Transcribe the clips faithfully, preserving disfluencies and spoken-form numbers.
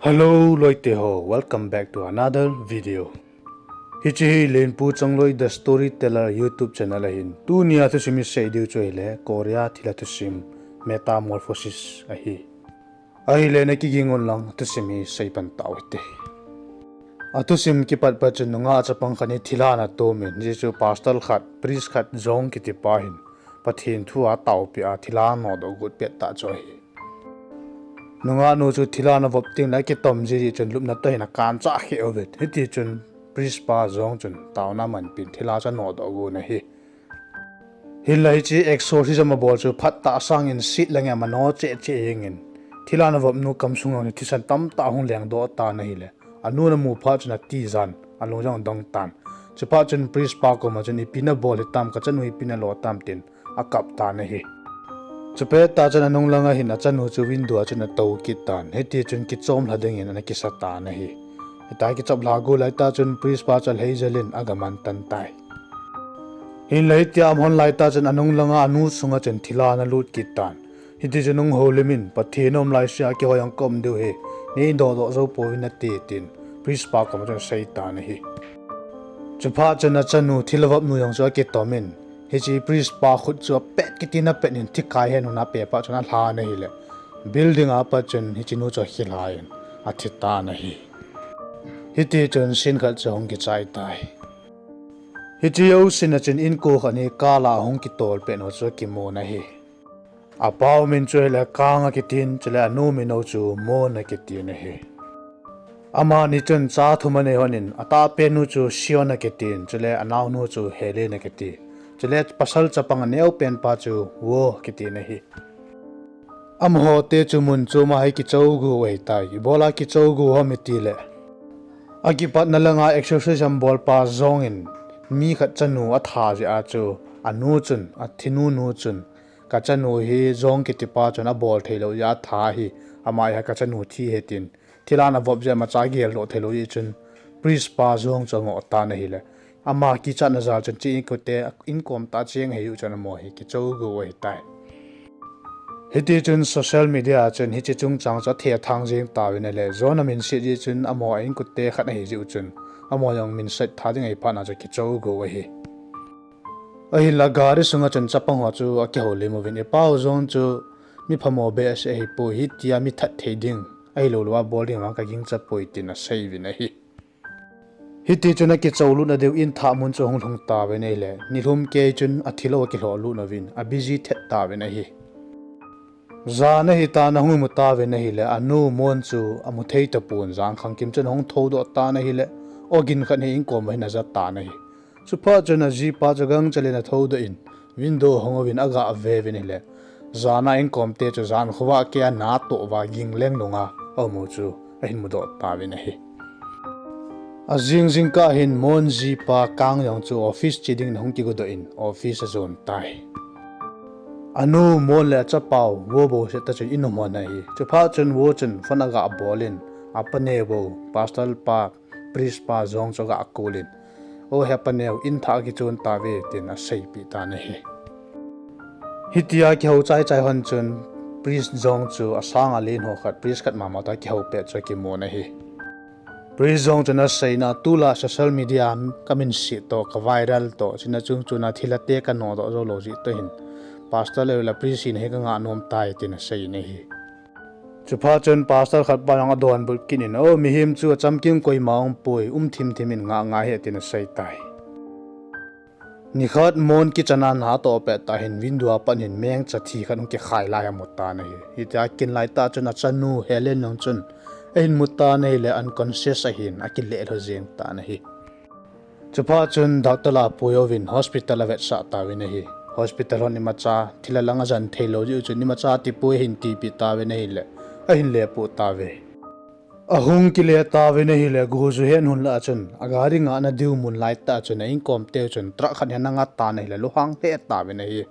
Hello loite ho, welcome back to another video. Hiche hi Lenpu Chongloi The Storyteller YouTube channel ahin. Tunia thusim isei diu chu ahile Korea thilha thusim, Metamorphosis ahi. Ahile nakiging un lang thusim hi seipan tau hite. Athusim kipat pa chun nungah chapang khat hi thilha ana tomin, hiche chu pastor khat, priest khat Jong kitipa hin Pathen thu ataopeh a thilha anodoh got pet tah chu ahi. Nungah nu chu thilha ana vop tengle akitom jiji chun lupna toh hin akanchah kheh uvin. Hitichun priest pa Jong chun taona amanpin thilha chu anodoh got ahi. Hinla hiche exorcism abol chu phat tah sangin set le nge amano cheh cheh jengin, thilha ana vop nu kamsung jong chu thisan tamtah hung lengdoh tan ahile, anun amu phat chun atijan, alung jong adong tan. Chuphat chun priest pa koma chun ipi nabol hitam, kachanu ipi nalo tam tin akap tan ahi. Chupet tah chun anung langa hin achanu chu window a chun atou kit tan. Hitichun kichom lha dingin ana kisa tan ahi. Hitia kichop lha got laitah chun priest pa chu alheijelin agaman tan tai. Hinla hitia amahon laitah chun anung langa anu sunga chun thilha analut kit tan. Hitichun ahung houlimin, Pathen aum laisea keiho jong kaum diu ahi, neidodoh jou pouvin nate tin priest pa koma chun asei tan ahi. Chuphat chun achanu thilha vop nu jong chu akitomin, hiche priest pa khut chu apet kiti in apet in thikai hen un ape phat chun alhan ahile, building a pat chun hiche nu chu akhilhan athitan ahi. Hitichun scene khat chu ahung kichai tai. Hiche jousena chun inko khat hi kala ahung kitol pet u chu akimun ahi. Apa u min chu ahile Kang akitin, chule anu min u chu Moon akitin ahi. Amani chun cha thum anei lhonin, atahpen u chu Seon akitin, chule anaonu chu Helen akiti, chule pasal chapang aneopen pa chu Woo akitin ahi. Amaho te chu mun choma hi kichou got u ahitai. Ibola kichou got u ham itile, akipatna langa exorcism bolpa Jong in mi khat chanu atha jeh a chu anu chun, athinu nu chun, kachanu hi Jong kitipa chun abol theilou jeh a atha ahi, ama hi kachanu thi ahi tin, thilha ana vop jeh a imacha geldoh theilou jeh chun, priest pa Jong chu angoh tan ahile, ama kichatna jal chun hiche inkote, inkom tah cheng ahi u chun amaho hi kichou got u ahitai. Hitichun social media a chun hiche chungchang chu athethang jeng tauvin ahile, Jong amin set jeh chun amaho a inkote khat ahi jeh u chun, amaho jong min set tha ding ahi phatna chu kichou got u ahi. Ahinla gari sunga chun chapang ho chu akihoulim uvin, ipa u Jong chu mi phamo behseh ahipoi, hitia mi that thei ding, ahilouleh abol ding vang kagingcha poi tin asei uvin ahi. Hitichun akichoulutna diu inthah mun chu ahung lhung tauvin ahile, nilhum kei chun athilou akilhoh lut uvin, abusy thet tauvin ahi. Jan ahitan ahung imu tauvin ahile, anu Moon chu amu thei tapon, jan khangkim chun ahung thoudoh tan ahile, ogin khat hi inkom uva hin aja tan ahi. Chuphat chun ajipa chu gangchel in athoudoh in, window ahong uvin aga veuvin ahile, jana inkomte chu jan khovah keiya natoh uva ging lenglunga aumu chu ahin mudoh tauvin ahi. Ajing jingkah hin Moon jipa Kang jong chu office che dingin ahung kigodoh in office ajon tai. Anu Moon le achapau Woo bouseh tah chun in aum lhon ahi. Chuphat chun Woo chun phone aga bol in, apaneo, pastor pa, priest pa Jong chu aga call in, O he paneo, inthah akichon tauve, tin aseipeh tan ahi. Hitia kihou chaichai lhon chun priest Jong chu asanga len ho khat, priest khat mama toh kihou pet chu akimun ahi. Priest Jong chun aseina, tulai social media a kamin set toh, ka viral toh, chuna chung chuna thilhate kanodoh joulou jeh toh hin, pastor le priest hina hi kangah nom tai, tin aseiyin ahi. Chuphat chun pastor khat pa jong adonbut kit in, O, mihem chu achamkim koima umpoi, um thimthim in ngah ngai hih, tin aseitai. Nikhat Moon kitchen a ana toh pet tah hin window a pat hin mengcha thi khat hung kikhai lai amu tan ahi. Hitia akin laitah chun achanu Helen jong chun ahin mu tan ahile unconscious ahin akilelhu jeng tan ahi. Chuphat chun doctor lah a pui uvin hospital avetsah tauvin ahi. Hospital hon imacha thilha lang ajan theilou jeh u chun imacha tipui ahin tipeh tauvin ahile, ahin lepoh tauve. Ahung kile tauvin ahile, gojuhen hun lah a chun agari ngahna diu mun laitah chun a inkomteu chun truck khat hin ana ngat tan ahile, lunghang lheh tauvin ahi.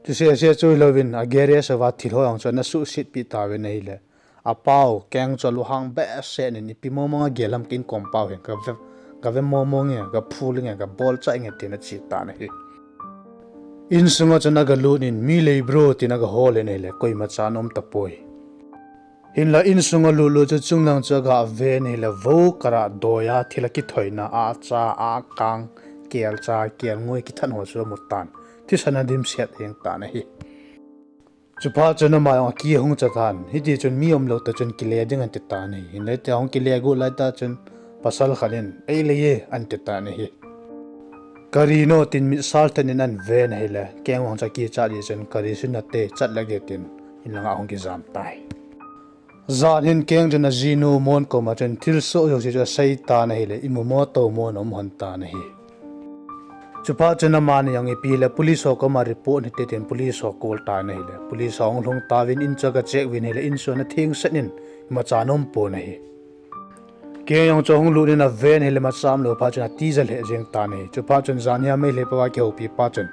Chusehseh chu hilouvin a garage uva thil ho jong chu ana suhsetpeh tauvin ahile, apau Kang chu alunghang behseh in, Ipi mongmong agel ham ka inkompau hin, kave, kave mongmong e, kaphul inge, kabolchah inge, tin ache tan ahi. Insunga chun agalut in, Mi lei bro, tin agahol in ahile, koimacha ana um tapoi. Hinla insung alut lut chu chunglang chu aga ven ahile vo kara doiya thil akithoina, acha, akang, kelcha, kelngoi kithat ho chu amu tan. Thisan adimset jeng tan ahi. Chuphat chun ama jong aki ahung cha tan. Hiti chun mi umlou tah chun kile ding ati tan ahi. Hinla hitia ahung kile got lai tah chun pasal khat in, "Ei lei e," ati tan ahi. "Kari no," tin mitsal tah in aven ahile, keng vang chu akichat jeh chun, "Kari chu nate, chat lage," tin in langa ahung kijam tai. Jan hin keng chun ajinu Mon koma chun thilsoh jouse chu asei tan ahile, imu mo tou mo na um hon tan ahi. Chuphat chun amani jong ipi hile police ho koma report hite tin police ho call tan ahile, police ho ahung lhung tauvin in chu aga check uvin ahile, in chu ana thengset in imacha ana um pon ahi. Keng jong chu ahung lut in aven ahile imacha umlou phat chun atija lheh jeng tan ahi. Chuphat chun janhi a Meitei pa va kihoupi pa chun,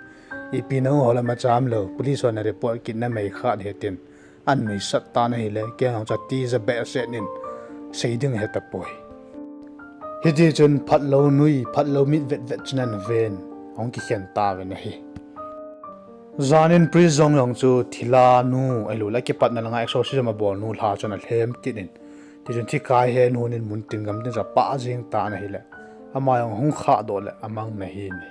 "Ipi nahung hol a imacha umlou, police hon ana report kit namei khat ahi," tin anuisat tan ahile, keng jong chu atija behseh in sei ding ahetapoi. Hiti chun phatlou nui, phatlou mit vetvet chun aven, ahung kikhen tauvin ahi. Jan in priest jong jong chu thilha nu ahilou le akipatna langa exorcism abol nu lha chun alhem kit in, tichun thikai he nu in muntin gamtin chu apah jeng tan ahile, ama jong ahung khahdoh le amang nahi in ahi.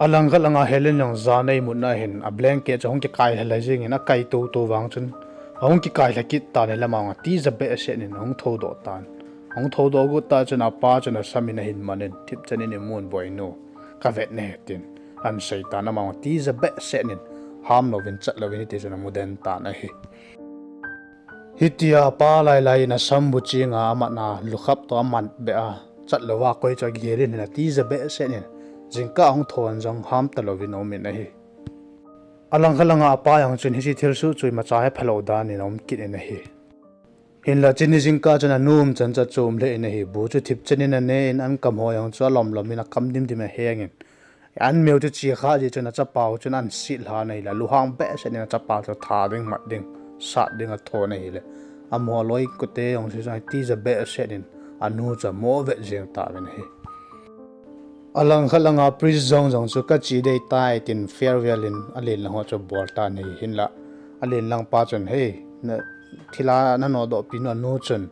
Alangkhat langa Helen jong jan a imutna hin a blanket chu ahung kikailha lha jeng in akai toto vang chun, ahung kikailha kit tan ahile ama jong atija behseh in ahung thoudoh tan. Ahung thoudoh got tah chun apa chun asam in ahin man in, "Thipchen in imun boinu, kavet ne," tin ana sei tan, ama jong atija behseh in ham louvin chat louvin hiti chun amu den tan ahi. Hitia apa lailai in asam bu chenga amat a lukhap toh amat beh a chat louva koi chu agel in ahin atija behseh in jingkah ahung thou jong ham talouvin aum in ahi. Alangkhat langa apa jong chun hiche thilsoh chu imacha hephalou dan in aum kit in ahi. Hinla chuni jingkah chun anu umchan chu achom lheh in ahi, bu chu thipchen in ane in ankam ho jong chu alom lom in akam dimdim aheng in, anmeu chu chekha jeh chun achapa u chun ahin sit lhan ahile, alunghang behseh in achapa chu tha ding mat ding, sat ding athon ahile, amaho loi kote jong chu atija behseh in anu chu amo vet jeng tauvin ahi. Alangkhat langa priest jong jong chu kache dei tai tin farewell in alen lang ho chu abol tan ahi. Hinla alen lang pa chun, "Hei, na thilha nanodoh pi nu anu chun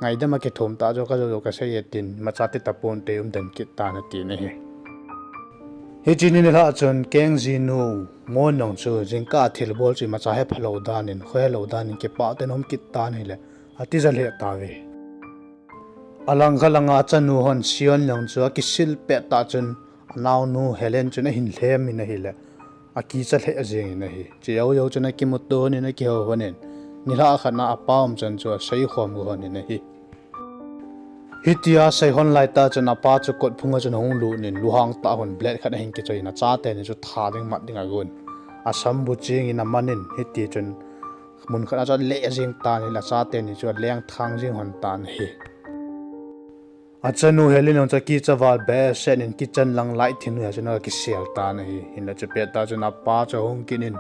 ngaidam a kithum tah chu kajou jou kasei e," tin, "Imacha ti taponte, umden kit tan," atin ahi. Hiche ni nilhah chun keng jinu Mon jong chu jingkah a thilbol chu imacha hephalou dan in, khohelou dan in kipah tah in aum kit tan ahile, atija lheh tauve. Alangkhat langa achanu hon Sion jong chu akisil pet tah chun, anaonu Helen chun ahin lhem in ahile, akicha lheh jeng in ahi. Chejou jou chun akimuto hon in, akihou hon in, nilhah khat na apa umchan chu aseikhom go hon in ahi. Hitia asei hon lai tah chun apa chu kotphunga chun ahung lut in, lunghang tah hon blade khat ahin kichoi in, achateni chu tha ding mat ding agon. Asam bu cheng in aman in, hiti chun mun khat a chu aleh jeng tan ahile, achateni chu alengthang jeng hon tan ahi. Achanu Helen jong chu akicha val behseh in kitchen lang light thin noiya chun akisel tan ahi. Hinla chupet tah chun apa chu ahung kit in,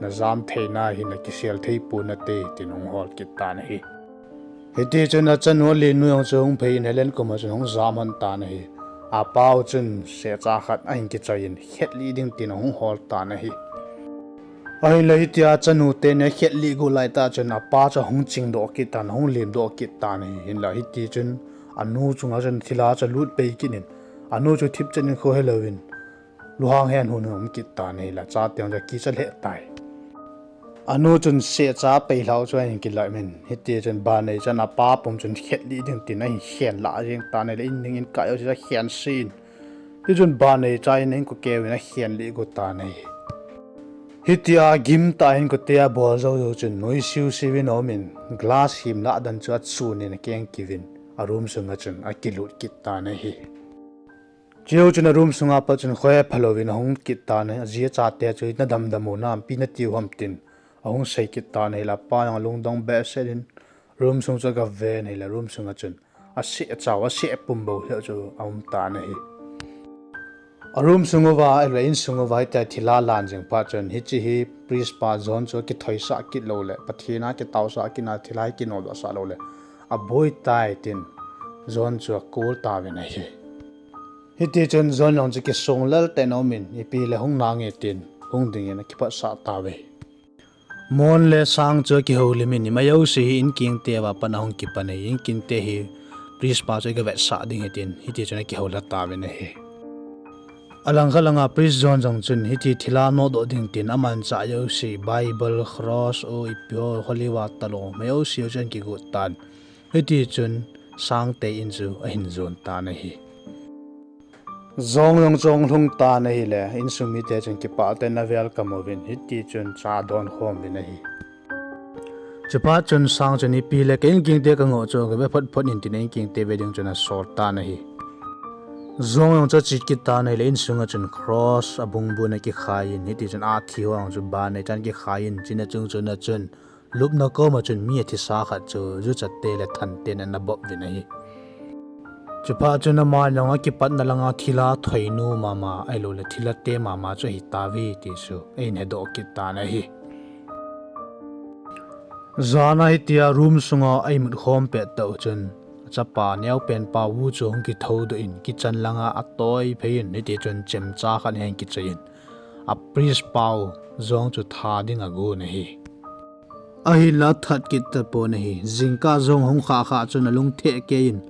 "Najam thei nahi, nakisel thei pon nate," tin ahung hol kit tan ahi. Hiti chun achanu Linu jong chu ahung phei in Helen koma chun ahung jam hon tan ahi. Apa u chun secha khat ahin kichoi in, khetlih ding tin ahung hol tan ahi. Ahinla hitia achanu teni akhetlih got lai tah chun apa chu ahung chingdoh kit tan, ahung lemdoh kit tan ahi. Hinla hiti chun anu chunga chun thilha chu alut pei kit in, anu chu thipchen in khohelouvin lunghang hen hun um kit tan ahile, achateni chu akicha lheh tai. Anu chun secha peilhah u chu ahin kilah in, hiti chun banei chan apa pum chun khetlih ding tin ahin khen lah jeng tan ahile, in ding in kai jouse chu akhen se in, hichun banei cha in ahin kokeu in akhen lih got tan ahi. Hitia gimtah in kote abol jou jou chun noisiu siu in aum in, glass himlah dan chu achun in akeng kiu in, a room sunga chun akilut kit tan ahi. Chejou chun a room sunga pat chun khohepha louvin ahung kit tan ahi, aji achate chu nadamdam u nam, ipi natiu ham tin ahung sei kit tan ahile, apa jong alungdong behseh in room sung chu agaven ahile, room sunga chun aseh chau, aseh pum bou lheh chu aum tan ahi. A room sung uva, ahilou le insung uva hitia thilha lan jing phat chun, hiche hi priest pa John chu akithoisah kit lou le, Pathen a kitaosah kit na thilha hi kinodohsah lou le, aboi tai tin John chu akol tauvin ahi. Hitichun John jong chu kisong lel tah in aumin, ipi le hung nange tin hung dingin akiphatsah tauve. Mon le Sang chu akihoulim in, ima jouse hi inkingte a pat ahung kipan ahi, inkingte hi priest pa chu iga vetsah ding ahi tin, hiti chun akihou lha tauvin ahi. Alangkhat langa priest John jong chun hiti thilha nodoh ding tin amanchah jouse, Bible, cross, o ipi ho, holy water ho, ima jouse ho chu ahin kigot tan. Hiti chun Sangte in chu ahin jon tan ahi. John jong chu ahung lhung tan ahile, insung mite chun kipah tah in ana welcome uvin, hiti chun cha adon khom uvin ahi. Chuphat chun Sang chun ipi le ka inkingte kangoh chu kave phot phot in tin inkingte ve ding chun asol tan ahi. John jong chu ache kit tan ahile, insunga chun cross abungbun akikhai in, hiti chun athi ho jong chu ban neichan kikhai in, chuna chung chun a chun lupna koma chun mi athisa khat chu juchate le thanten ana bop uvin ahi. Chuphat chun aman jong akipatna langa thilha thoinu mama, ahilouleh thilha te mama chu ahi tauve ti chu ahin hedoh kit tan ahi. Jana hitia room sunga aimut khom pet tah u chun, achapa neopen pa Wu chu ahung kithoudoh in, kitchen langa atoi phei in, hiti chun chemcha khat ahin kichoi in, a priest pa John chu tha ding agon ahi. Ahinla athat kit tapon ahi. Jingkah John ahung khah khah chun alung theh kei in,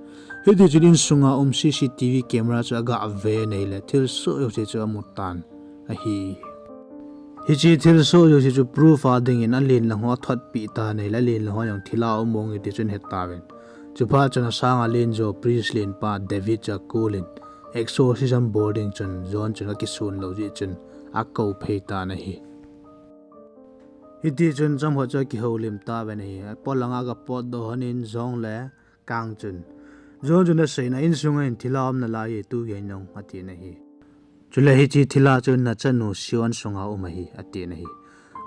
hiti chun insunga um C C T V camera chu aga ven ahile, thilsoh jouse chu amu tan ahi. Hiche thilsoh jouse chu proof a dingin alen lang ho athotpi tan ahile, alen lang ho jong thilha um mong e ti chun ahe tauvin. Chuphat chun asanga alen jo priest len pa David chu akol in, exorcism bol ding chun John chun akisun lou jeh chun akou phei tan ahi. Hiti chun chomkhat chu akihoulim tauvin ahi. Apolanga aga potdoh hon in John le Kang chun, John chun asei in, insunga hin thilha um nalai e, tu gei jong, atin ahi. Chule hiche thilha chu nachanu Sion sunga um ahi, atin ahi.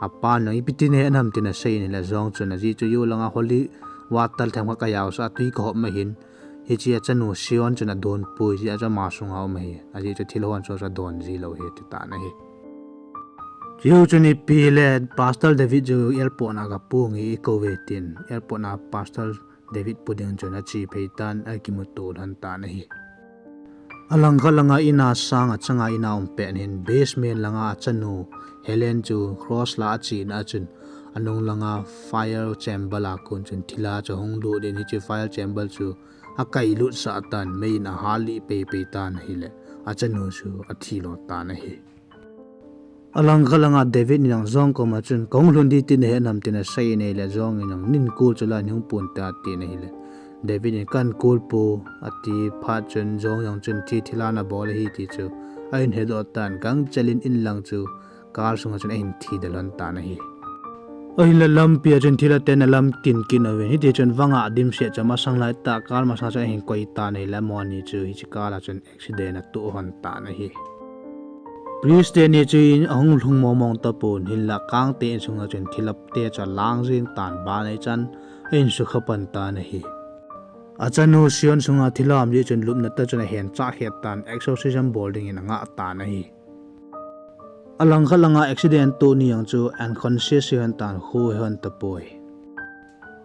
Apan jong ipi tin ahet ham tin asei in ahile, John chun ajeh chu jou langa holy water themkhat kajaosah a twi kahop ma ahin, hiche achanu Sion chun adonpoi jeh a chu ama sunga um ahi. Ajeh chu thilha hon chu adon ji lou ahi, ati tan ahi. Chujou chun ipi le Pastor David chu airport na aga pu nge ikou ve tin, airport na Pastor David pu ding chun ache phei tan, akimuto lhon tan ahi. Alangkhat langa ina Sang achanga ina um pet hin basement langa achanu Helen chu cross la achena a chun, anung langa fire chamber a kon chun thilha chu ahung lut in, hiche fire chamber chu akailutsah tan, mei in ahallih peipei tan ahile, achanu chu athi lo tan ahi. Alangkhat langa David in jong John koma chun, kahung lhun ding tin ahet nam tin asei in ahile, John in jong, nei kol chu la nei hung pon te, atin ahile, David in, kahin kol poi, ati phat chun John jong chun hiche thilha ana bol ahi ti chu ahin hedoh tan, gangchel in inlang chu kal sunga chun ahin thidel lhon tan ahi. Ahinla lampia chun thilha ten alamtin kit uvin, hiti chun vanga dimset chu masang laitah kal masanga chun ahin koi tan ahile, amani chu hiche kal a chun accident atoh lhon tan ahi. Priest teni chu in ahung lhung mong mong tapon, hinla Kangte insunga chun thilha te chu alang jeng tan, ban neichan ahin sukha pan tan ahi. Achanu Sion sunga thilha um jeh chun lupna tah chun ahen chah het tan, exorcism bol dingin angah tan ahi. Alangkhat langa accident atoh ni jong chu unconscious hihon tan, kho hihon tapoi.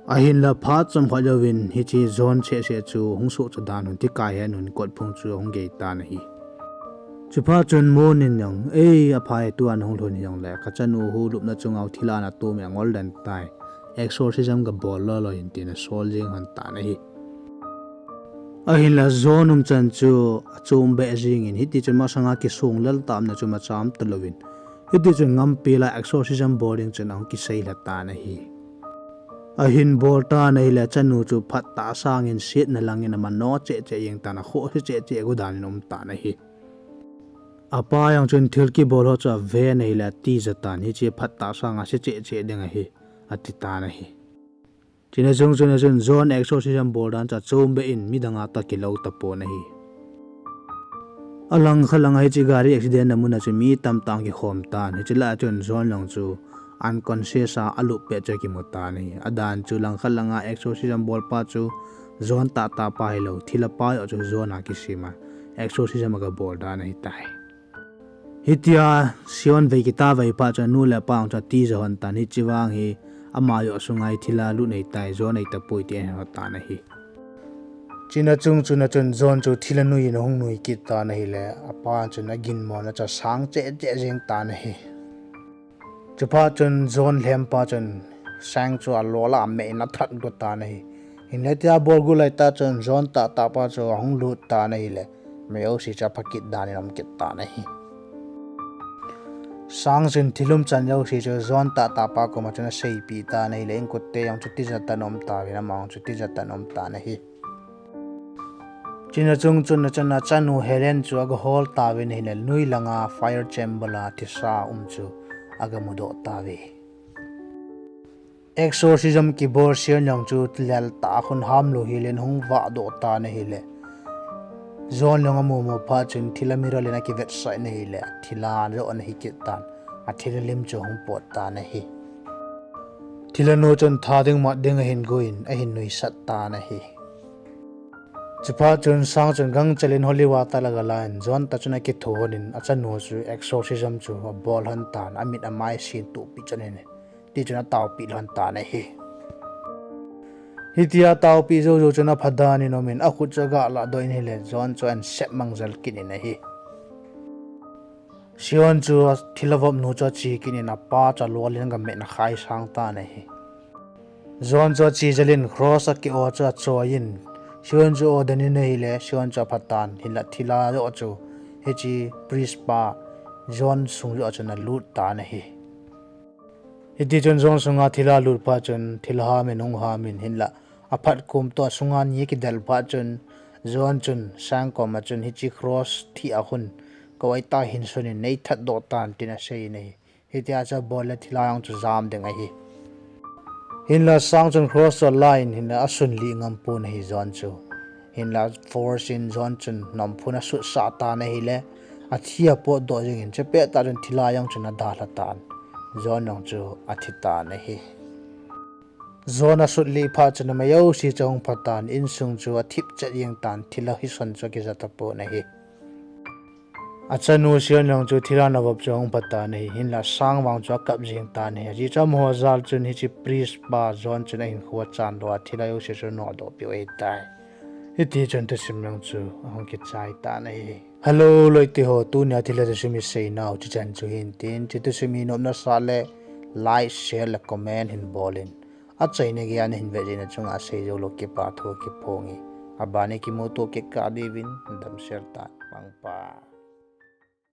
Ahinla phat chomkhat jouvin hiche John seh seh chu hung sohcha dan un, tikai het un kotphung chu ahung gei tan ahi. Chuphat chun Moon in jong, ei, aphai, tua nahung lhun hijongle kachanu hu lupna chunga thilha ana tom e, angol den tai, exorcism gabol loi loi in, tin asol jeng lhon tan ahi. Ahinla John umchan chu achom beh jengin, hiti chun masanga kisong lel tamna chu imacha um talouvin, hiti chun ngampi la exorcism bol ding chun ahung kisei lha tan ahi. Ahin bol tan ahile achanu chu phat tahsa in setna langin amano cheh cheh jeng tan, akhoh se cheh cheh gu dan in aum tan ahi. Apa jong chun thil kibol ho chu aven ahile atija tan, hiche phat tahsa a se cheh cheh ding ahi, ati tan ahi. Chuna chung chun achun John exorcism bol dan chu achom beh in midang a toh kilou tapon ahi. Alangkhat langa hiche gari accident na muna chu mi tamtah kikhom tan, hiche lah a chun John jong chu unconscious a alup pet chu akimu tan ahi. Adan chu langkhat langa exorcism bolpa chu John tahtah pa hilou, thilha pa joh chu John a kisem a exorcism agabol dan ahitai. Hitia Sion vei kitah vei phat chun anu le apa jong chu atija lhon tan, hiche vang hi ama joh sunga hi thilha lut ahitai, John ahitapoi ti ahe lhon tan ahi. Chuna chung chun achun John chu thilha nui in ahung nui kit tan ahile, apa chun aginmona chu asang cheh cheh jeng tan ahi. Chuphat chun John lhempa chun Sang chu alola ameh in athat got tan ahi. Hinle tia bol got laitah chun John tahtah pa chu ahung lut tan ahile, mi jouse chu apha kit dan in aum kit tan ahi. Sang chun thil umchan jouse chu John tahtah pa koma chun aseipeh tan ahile, inkote jong chu tijat a aum tauvin, ama jong chu tijat a aum tan ahi. Chuna chung chun achanu Helen chu agahol tauvin ahile, noi langa fire chamber a thisa um chu agamudoh tauve. Exorcism kibol Sian jong chu lel tah a khun hamlou hel in ahung vahdoh tan ahile, John jong amumu phat chun thilha mirror in akivetsah in ahile, thilha joh ana hi kit tan, athilha lim chu ahung pot tan ahi. Thilha nu chun tha ding mat ding ahin gon, ahin nuisat tan ahi. Chuphat chun Sang chun gangchel in holy water la agalan, John toh chun akithohon in achanu chu exorcism chu abol lhon tan, amit amai sin tuhpeh chan in, tichun ataopeh lhon tan ahi. Hitia ataopeh joujou chun apha dan in aumin, akhut chu agah lahdoh in ahile, John chu ahin sep mang jel kit in ahi. Sian chu thilha vop nu chu ache kit in, apa chu alol in agameh in akhai sang tan ahi. John chu ache jel in cross a ki-o chu achoi in, Sian chu o den in ahile, Sian chu apha tan, hinla thilha joh chu hiche priest pa John sung joh chun alut tan ahi. Hitichun John sunga thilha lut phat chun thilha ham in ahung ham in, hinla aphat kom toh asunga ni akidel phat chun John chun Sang koma chun hiche cross thih a khun ka vaitah hin sun in nei thatdoh tan tin asei in ahi. Hitia chu abol le thilha jong chu jam ding ahi. Hinla Sang chun cross chu alan, hinla asunlih ngam pon ahi John chu. Hinla force in John chun nomphun asutsah tan ahile, athi apotdoh jeng in, chupettah chun thilha jong chun adalha tan. John jong chu athi tan ahi. John asutlih phat chun ama jouse chu ahung pha tan, insung chu athip chet jeng tan, thilha hison chu akija tapon ahi. Achanu Sian jong chu thilha navop chu ahung pha tan ahi, hinla Sang vang chu akap jeng tan ahi. Ajeh chu amaho jal chun hiche priest pa John chun ahinkho achan lou a, thilha jouse chu anodoh peh u ahitai. Hitichun thusim jong chu ahung kichai tan ahi. Hello loite ho, tunia thilha thusim iseinau chichan chu hin tin, hiche thusim hi nopna sah le like, share le comment hin bol in. Achaina geiya nahin vet jeh in nachunga seijou lou kipathu kiphong e. Aban a kimuto kit kah diuvin damsel tan, mangpha.